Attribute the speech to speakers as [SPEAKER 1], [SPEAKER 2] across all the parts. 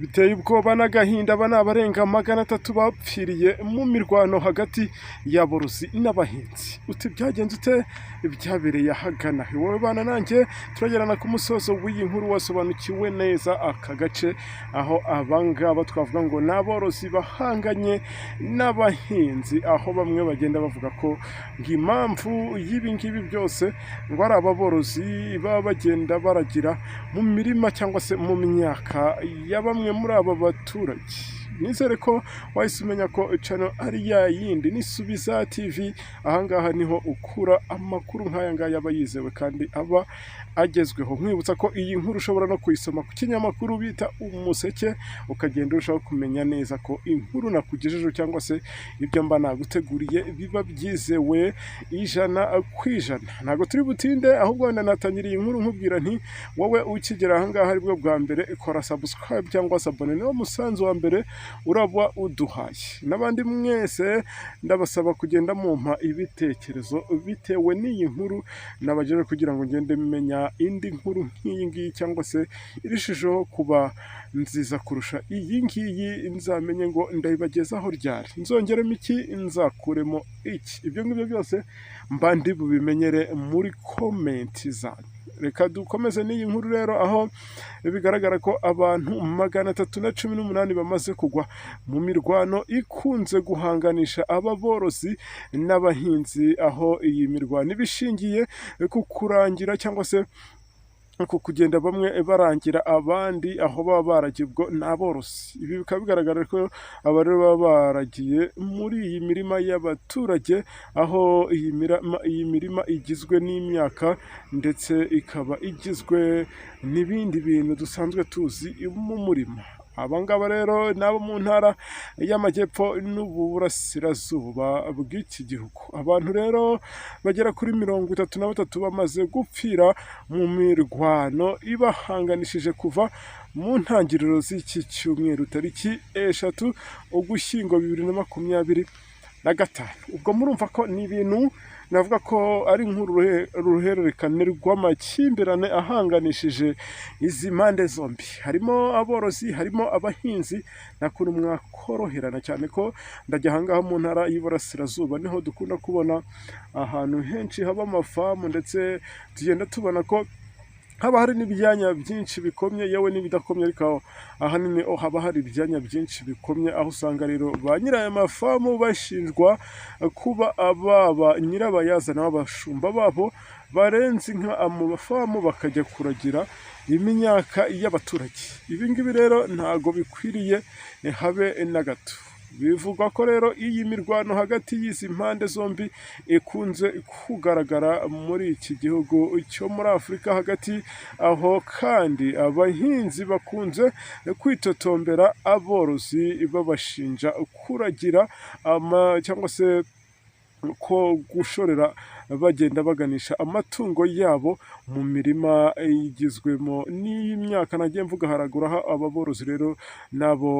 [SPEAKER 1] Biteye ubwoba n'agahinda, aba ni abarenga 300 bapfiriye mu mirwano hagati y'aborozi n'abahinzi. Uti byagenze ute? Byabereye ahagana he? Wowe bana nanjye turagerana ku musozo w'iyi nkuru wasobanukiwe neza aka gace, aho abangaba twavuga ngo ni aborozi bahanganye n'abahinzi, aho bamwe bagenda bavuga ko ngo impamvu y'ibi ngibi byose ngo ari aba borozi baba bagenda baragira mu mirima cyangwa se mu myaka ya bamwe muri aba baturage. Nizere ko wahise umenya ko channel ari ya yindi ni Subiza TV. Ahangaha niho ukura amakuru nk'aya ngaya aba yizewe kandi aba agezweho. Nkwibutsa ko iyi nkuru ushobora no kuyisoma ku kinyamakuru bita Umuseke, ukagenda urushaho kumenya neza ko inkuru nakugejejeho cyangwa se ibyo mba naguteguriye biba byizewe 100%. Ntabwo turi butinde, ahubwo wenda natangiriye inkuru nkubwira nti wowe ukigera ahangaha aribwo bwa mbere, kora subscribe cyangwa se abone, niwo musanzu wa mbere uraba uduhaye. N'abandi mwese ndabasaba kugenda mumpa ibitekerezo bitewe n'iyi nkuru nabagejeje, kugira ngo ngende menya indi nkuru nk'iyi ngiyi cyangwa se irushijeho kuba nziza kurusha iyi ngiyi, nzamenye ngo ndayibagezaho ryari, nzongeremo iki, nzakuremo iki. Ibyo ngibyo byose mba ndi bubimenyere muri comment zanyu. Reka dukomeze n'iyi nkuru rero, aho bigaragara ko abantu 318 bamaze kugwa mu mirwano ikunze guhanganisha aba borozi n'abahinzi, aho iyi mirwano iba ishingiye ku kurangira cyangwa se ku kugenda bamwe barangira abandi aho baba baragiye, ubwo ni aborozi. Ibi bikaba bigaragara ko aba rero baba baragiye muri iyi mirima y'abaturage, aho iyi mirima igizwe n'imyaka ndetse ikaba igizwe n'ibindi bintu dusanzwe tuzi mu murima. Aba ngaba rero ni abo mu ntara y'Amajyepfo n'Uburasirazuba bw'iki gihugu. Abantu rero bagera kuri 33 bamaze gupfira mu mirwano ibahanganishije kuva mu ntangiriro z'iki cyumweru, tariki 3 Ugushyingo 2025. Ubwo murumva ko ni ibintu navuga ko ari nk'uruhererekane rw'amakimbirane ahanganishije izi mpande zombi, harimo aborozi, harimo abahinzi. Nta kuntu mwakoroherana, cyane ko ndajya ahangaha mu ntara y'Iburasirazuba niho dukunda kubona ahantu henshi haba amafamu, ndetse tugenda tubona ko haba hari n'ibyanya byinshi bikomye, yewe n'ibidakomye, ariko ahanini haba hari ibyanya byinshi bikomye, aho usanga rero ba nyiri aya mafamu bashinjwa kuba baba nyirabayazana w'abashumba babo barenze inka mu mafamu bakajya kuragira imyaka y'abaturage. Ibi ngibi rero ntago bikwiriye habe na gato. Bivugwa ko rero iyi mirwano hagati y'izi mpande zombi ikunze kugaragara muri iki gihugu cyo muri Afurika hagati, aho kandi abahinzi bakunze kwitotombera aborozi babashinja kuragira cyangwa se ko gushorera bagenda baganisha amatungo yabo mu mirima igizwemo n'imyaka nagiye mvuga haraguru. Aho aba borozi rero nabo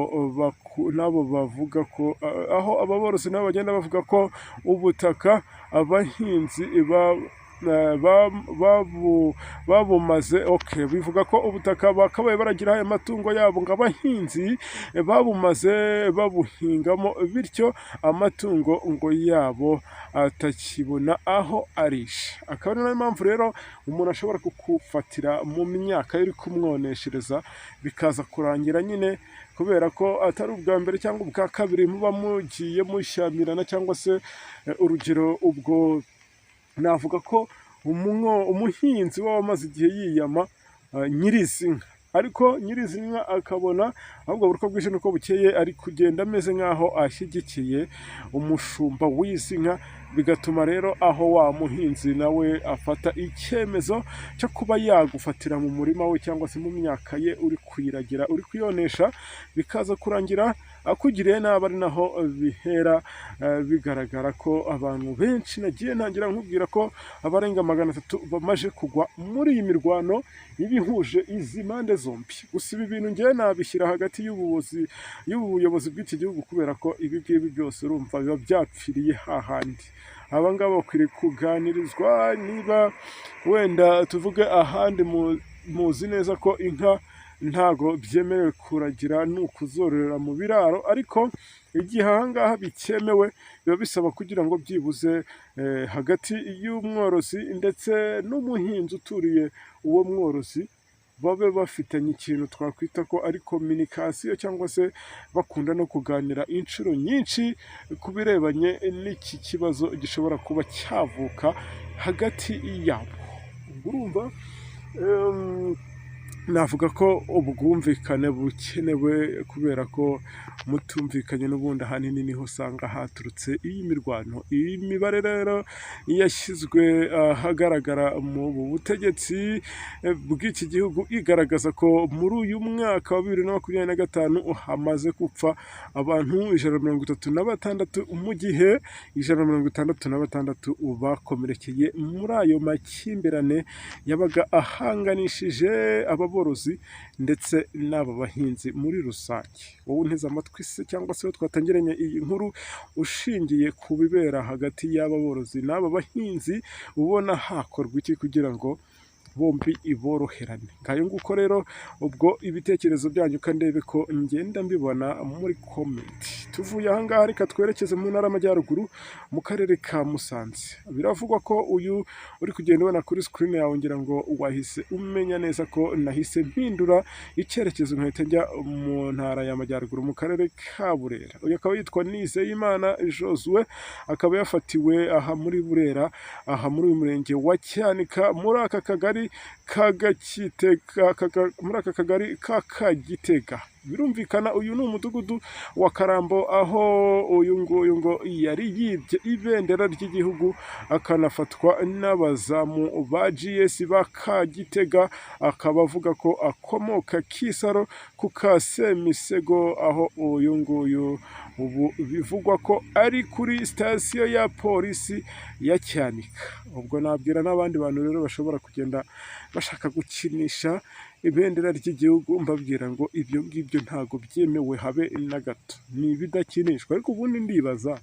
[SPEAKER 1] bavuga ko, aho aba borozi nabo bagenda bavuga ko ubutaka abahinzi babumaze. Okay, bivuga ko ubutaka bakabaye baragira aya matungo yabo ngo abahinzi babumaze babuhingamo, bityo amatungo ngo yabo atakibona aho arisha. Akaba ari nayo mpamvu rero umuntu ashobora kukufatira mu myaka uri kumwoneshereza, bikaza kurangira nyine, kubera ko atari ubwa mbere cyangwa ubwa kabiri muba mugiye mushyamirana, cyangwa se urugero ubwo navuga ko umuhinzi we wamaze igihe yiyama nyirizi nka, ariko nyirizi nka akabona ahubwo buri uko bwije n'uko bukeye ari kugenda ameze nk'aho ashyigikiye umushumba w'izi nka, bigatuma rero aho wa muhinzi nawe afata icyemezo cyo kuba yagufatira mu murima we cyangwa se mu myaka ye uri kuyiragira, uri kuyonesha, bikaza kurangira akugiriye nabi. Ari naho bihera bigaragara ko abantu benshi nagiye ntangira nkubwira ko abarenga 300 bamaze kugwa muri iyi mirwano ibihuje izi mpande zombi. Gusa ibi bintu ngewe nabishyira hagati y'ubuyobozi bw'iki gihugu, kubera ko ibi ngibi byose urumva biba byapfiriye hahandi. Aba ngaba bakwiriye kuganirizwa. Niba wenda tuvuge ahandi muzi neza ko inka ntago byemewe kuragira, ni ukuzororera mu biraro. Ariko igihe ahangaha bikemewe, biba bisaba kugira ngo byibuze hagati y'umworozi ndetse n'umuhinzi uturiye uwo mworozi babe bafitanye ikintu twakwita ko ari communication, cyangwa se bakunda no kuganira inshuro nyinshi ku birebanye n'iki kibazo gishobora kuba cyavuka hagati yabo. Ubwo urumva navuga ko ubwumvikane bukenewe, kubera ko mutumvikanye n'ubundi ahanini niho usanga haturutse iyi mirwano. Iyi mibare rero yashyizwe ahagaragara mu butegetsi bw'iki gihugu igaragaza ko muri uyu mwaka wa 2025 hamaze gupfa abantu 136, mu gihe 166 bakomerekeye muri ayo makimbirane yabaga ahanganishije aba borozi ndetse n'aba bahinzi muri rusange. Wowe unteze amatwi se, cyangwa se twatangiranye iyi nkuru, ushingiye ku bibera hagati y'aba borozi n'aba bahinzi, ubona hakorwa iki kugira ngo bombi iboroherane? Ngayo nguko rero, ubwo ibitekerezo byanyu ndebe ko ngenda mbibona muri comment. Tuvuye ahangaha, reka twerekeze mu ntara y'Amajyaruguru, mu karere ka Musanze. Biravugwa ko uyu uri kugenda ubona kuri screen yawe, ngira ngo wahise umenya neza ko nahise mpindura icyerekezo nkahita njya mu ntara y'Amajyaruguru, mu karere ka Burera. Uyu akaba yitwa Nizeyimana Josue, akaba yafatiwe aha muri Burera, aha muri uyu murenge wa Cyanika, muri aka kagari ka Gakitega, muri aka kagari ka Kagitega. Birumvikana uyu ni umudugudu wa Karambo, aho uyu nguyu ngo yari yibye ibendera ry'igihugu, akanafatwa n'abazamu ba GS ba Kagitega. Akaba avuga ko akomoka Kisaro ku Kasemisego, aho uyu nguyu ubu bivugwa ko ari kuri sitasiyo ya polisi ya Cyanika. Ubwo nabwira n'abandi bantu rero bashobora kugenda bashaka gukinisha ibendera ry'igihugu, mbabwira ngo ibyo ngibyo ntabwo byemewe habe na gato, ni ibidakinishwa. Ariko ubundi ndibaza,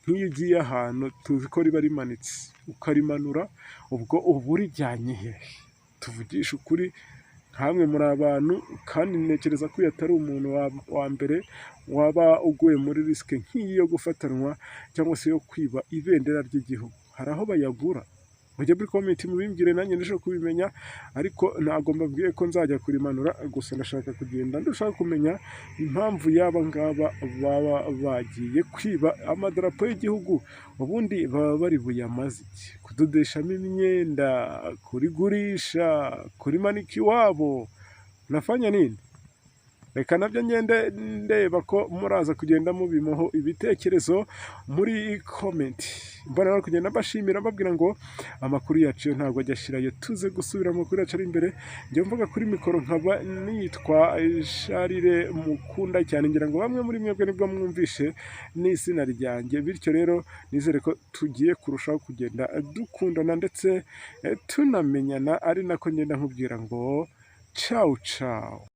[SPEAKER 1] nk'iyo ugiye ahantu tuzi ko riba rimanitse ukarimanura, ubwo uba urijyanye hehe? Tuvugishe ukuri, nkamwe muri abantu, kandi ntekereza ko uyu atari umuntu wa mbere waba uguye muri risk nk'iyi yo gufatanwa cyangwa se yo kwiba ibendera ry'igihugu. Hari aho bayagura? Mujye muri comment mubimbwire, nanjye ndashaka kubimenya. Ariko ntabwo mbabwiye ko nzajya kurimanura, gusa ndashaka kugenda ndashaka kumenya impamvu y'aba ngaba baba bagiye kwiba amadarapo y'igihugu. Ubundi baba bari buyamaze iki? Kudodeshamo imyenda, kurigurisha, kurimanika iwabo, nafanya nini? Reka nabyo ngende ndeba ko muraza kugenda mubimuho ibitekerezo muri comment. Mbona rero kugenda mbashimira, mbabwira ngo amakuru yacu yo ntabwo ajya ashirayo. Tuze gusubira mu makuru yacu ari imbere. Njya mvuga kuri mikoro nkaba nitwa Sharire Mukunda cyane, ngira ngo bamwe muri mwebwe nibwo mwumvishe n'izina ryanjye. Bityo rero nizere ko tugiye kurushaho kugenda dukundana ndetse tunamenyana, ari nako ngenda nkubwira ngo cawu cawu.